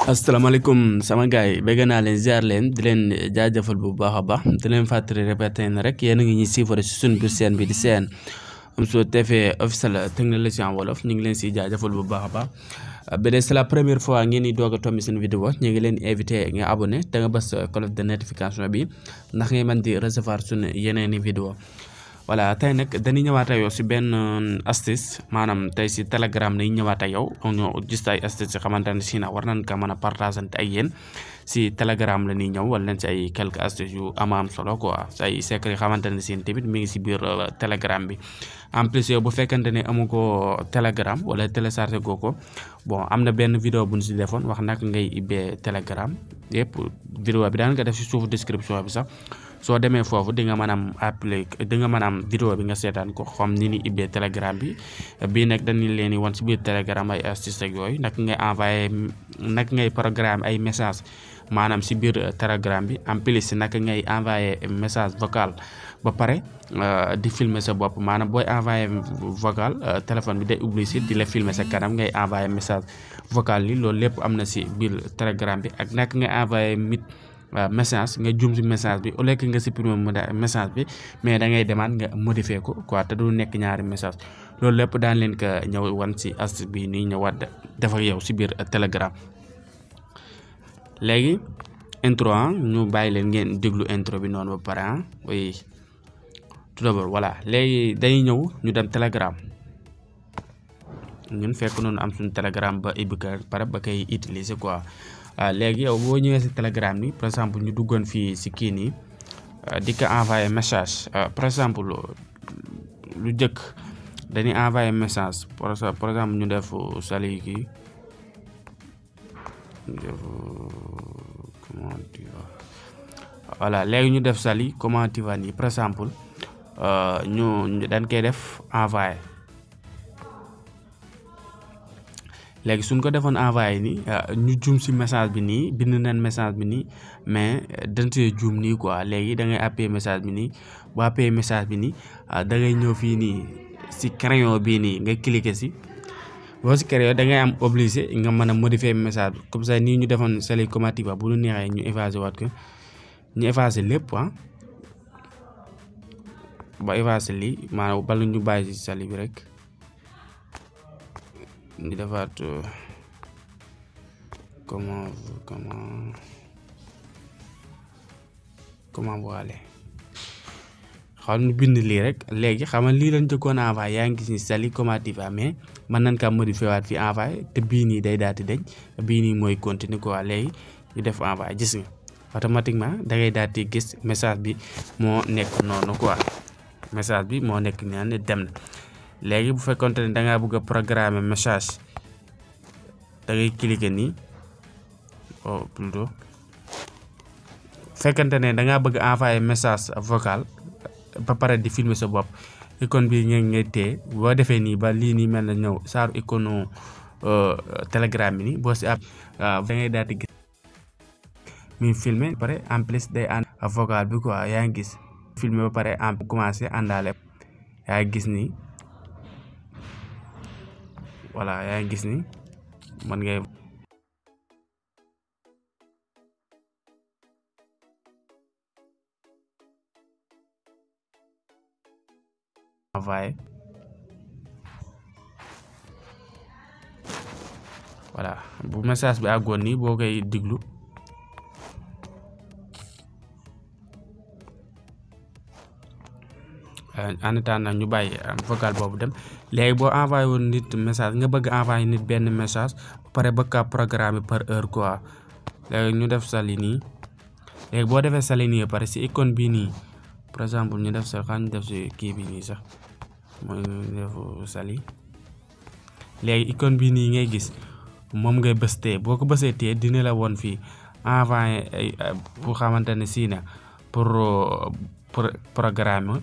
asalaamaaleykum sama gars yi bëgg naa leen ziar leen di leen jaajëfal bu baax a baax di leen fàttali répété na rek yéen a ngi ñuy suivre si suñu biir chaîne bi di seen Omzo TV officiel technologie en wolof ñu ngi leen si jaajëfal bu baax a baax ba dee c'est la première fois ngeen di doog a tombi seen vidéo ñu ngi leen invité nga abonné te nga bës cloche de notification bi ndax ngay mën di recevoir suñu yeneen i vidéo voilà tey nag dañuy ñëwaat ak yow si benn astuce maanaam tey si telegram dañuy ñëwaat ak yow ñu gis ay astuce yoo xamante ne si na war nañ ko mën a partager ak yéen si telegram la ñuy ñëw wala leen si ay quelques astuces yu am solo quoi si ay secret xamante ne si tamit mi ngi si biir telegram bi en plus yow bu fekkante ne amu ko telegram wala téléchargé goo ko bon am na benn vidéo bu ñu si defoon wax nag ngay ibbee telegram yëpp vidéo bi daan nga def si suufu description bi sax. soo demee foofu di nga mën a am di nga mën a am vidéo bi nga seetaan ko xam ni ni ibbee telegram bi bii nag dañu leen di wan si biir telegram ay astuces ak yooyu nag ngay envoyé nag ngay programme ay message maanaam si biir telegram bi en plus nag ngay envoyé message vocal ba pare di filmer sa bopp maanaam booy envoyé vocal téléphone bi day obligé di la filmer sa kanam ngay envoyé message vocal yi loolu lépp am na si biir telegram bi ak nag ngay envoyé message nga jum si message bi au lieu que nga supprimer message bi mais da ngay demaat nga modifier ko quoi te du nekk ñaari message loolu lépp daan leen ko ñëw wan si astuce bi nii ñëwaat def ak yow si biir telegram léegi intro ñu bàyyi leen ngeen déglu intro bi noonu ba pare oui tout d'abord voilà léegi dañuy ñëw ñu dem telegram ñun fekk noonu am suñu telegram ba ibbi ko pare ba koy utiliser quoi léegi yow boo ñëwee si telegram ni par exemple ñu duggoon fii si kii nii di ko envoyé message par exemple lu jëkk dañuy envoyé message par exemple ñu def salut kii comment tu vas voilà léegi ñu def salut comment tu vas nii par exemple ñu dañ koy def envoyé léegi suñ ko defoon envoyé nii ñu jum si message bi nii bind nañ message bi nii mais dañ see jum nii quoi léegi da ngay appuyé message bi nii boo appuyé message bi nii da ngay ñëw fii nii si crayon bii nii nga cliquer si boo si crayon da ngay am obligé nga mën a modifier message bi comme ça nii ñu defoon salut comment tu vas bu ñu neexee ñu effacé waat ko ñu effacé lépp ba effacé lii maanaam bala ñu bàyyi si salut bi rek. di defaat comment voile xam ñu bind lii rek léegi xam nga lii lañ jëkkoon envoyé yaa ngi gis ni salut comment tu vas mais mën nañ kaa modifié waat fi envoyé te bii nii day daal di deñ bii nii mooy continuer quoi léegi ñu def envoyé gis nga automatiquement da ngay daal di gis message bi moo nekk noonu quoi message bi moo nekk noonu dem na. léegi bu fekkonte ne da ngaa bëgg a programmer message da ngay cliquer nii plutôt fekkante ne da ngaa bëgg envoyer message vocal ba pare di filmer sa bopp icône bi ngay téye boo defee nii ba lii nii mel na ñëw saaru icône telegram bi nii boo si da ngay daal di gis muy filmer ba pare en plus day ànd vocal bi quoi yaa ngi gis filmer ba pare en commencé àndaale yaa ngi gis nii. voilà yaa ngi gis ni man ngay envoyé voilà bu message bi àggoon nii boo koy diglu en attendant ñu bàyyi vocal boobu dem léegi boo envoyé woon nit message nga bëgg envoyé nit benn message ba pare bëgg kaa programmer par heure quoi léegi ñu def sali nii léegi boo defee sali nii pare si icône bii nii par exemple ñu def sa ñu def si kii bi nii sax mooy def sali léegi icône bii nii ngay gis moom ngay bës tee boo ko bësee tee dina la woon fii envoyé bu xamante ne si na pour programme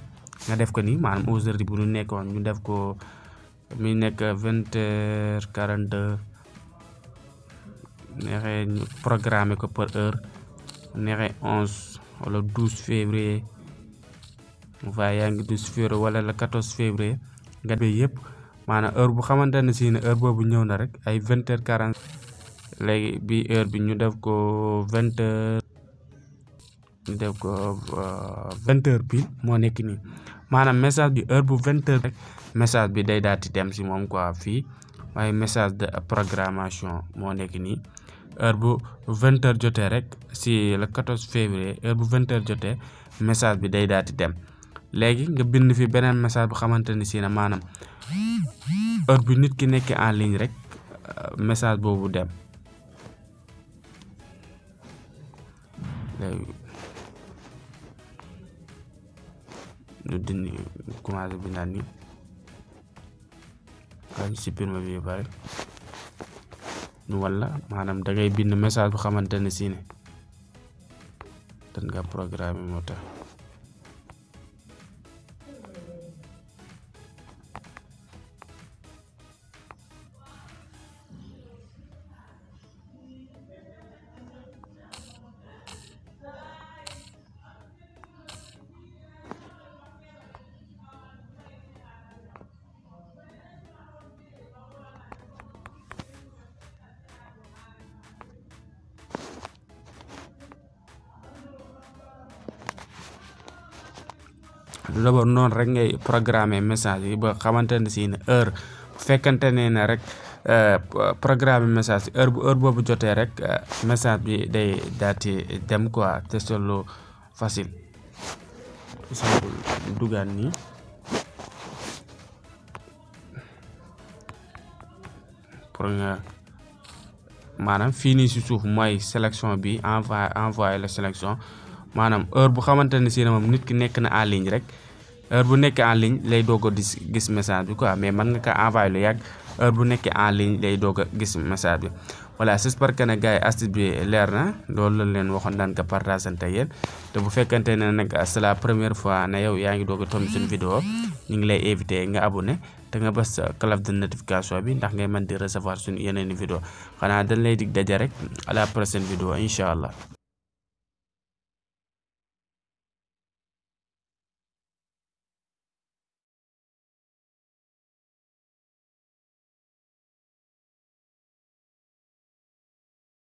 nga def ko nii maanaam aujourd'hui bu ñu nekkoon ñu def ko mi nekk 20h42 neexee ñu programme ko par heure neexee 11 wala 12 février mu fa yaa ngi 12 février wala le 14 février nga def yëpp maanaam heure bu xamante ne si ne heure boobu ñëw na rek ay 20h40 léegi bi heure bi ñu def ko 20h ñu def ko 20h pile moo nekk nii maanaam message bi heure bu 20h rek message bi day daal di dem si moom quoi fii waaye message de programmation moo nekk nii heure bu 20h jotee rek si le 14 février heure bu 20h jotee message bi day daal di dem léegi nga bind fi beneen message bu xamante ni si ne maanaam heure bu nit ki nekk en ligne rek message boobu dem léegi ñu dindi commencé bindaat ni kañ supprimer bi pare wala maanaam da ngay bind message bu xamante ne si ne dan nga programme moo tax d'abord noonu rek ngay programmer message yi ba xamante ne si ne heure bu fekkante ne rek programmer message heure boobu jotee rek message bi day daati dem quoi te c'est lu facile simple dugaan nii pour nga maanaam fii nii si suuf mooy sélection bi envoyé la sélection maanaam heure bu xamante ne si ne moom nit ki nekk na en ligne rek heure bu nekkee en ligne lay doog a gis message bi quoi mais mën nga ko envoyé lu yàgg heure bu nekkee en ligne lay doog a gis message bi voilà j'espère que ne gars yi astuce bi leer na loolu lañ leen waxoon daan ko partagé ak yéen te bu fekkente ne nag c'est la première fois ne yow yaa ngi doog a tombé suñu vidéo ñu ngi lay invité nga abonné te nga bës cloche de notification bi ndax ngay mën di recevoir suñu yeneen vidéo xanaa dañ lay dig daje rek à la prochaine vidéo incha allah.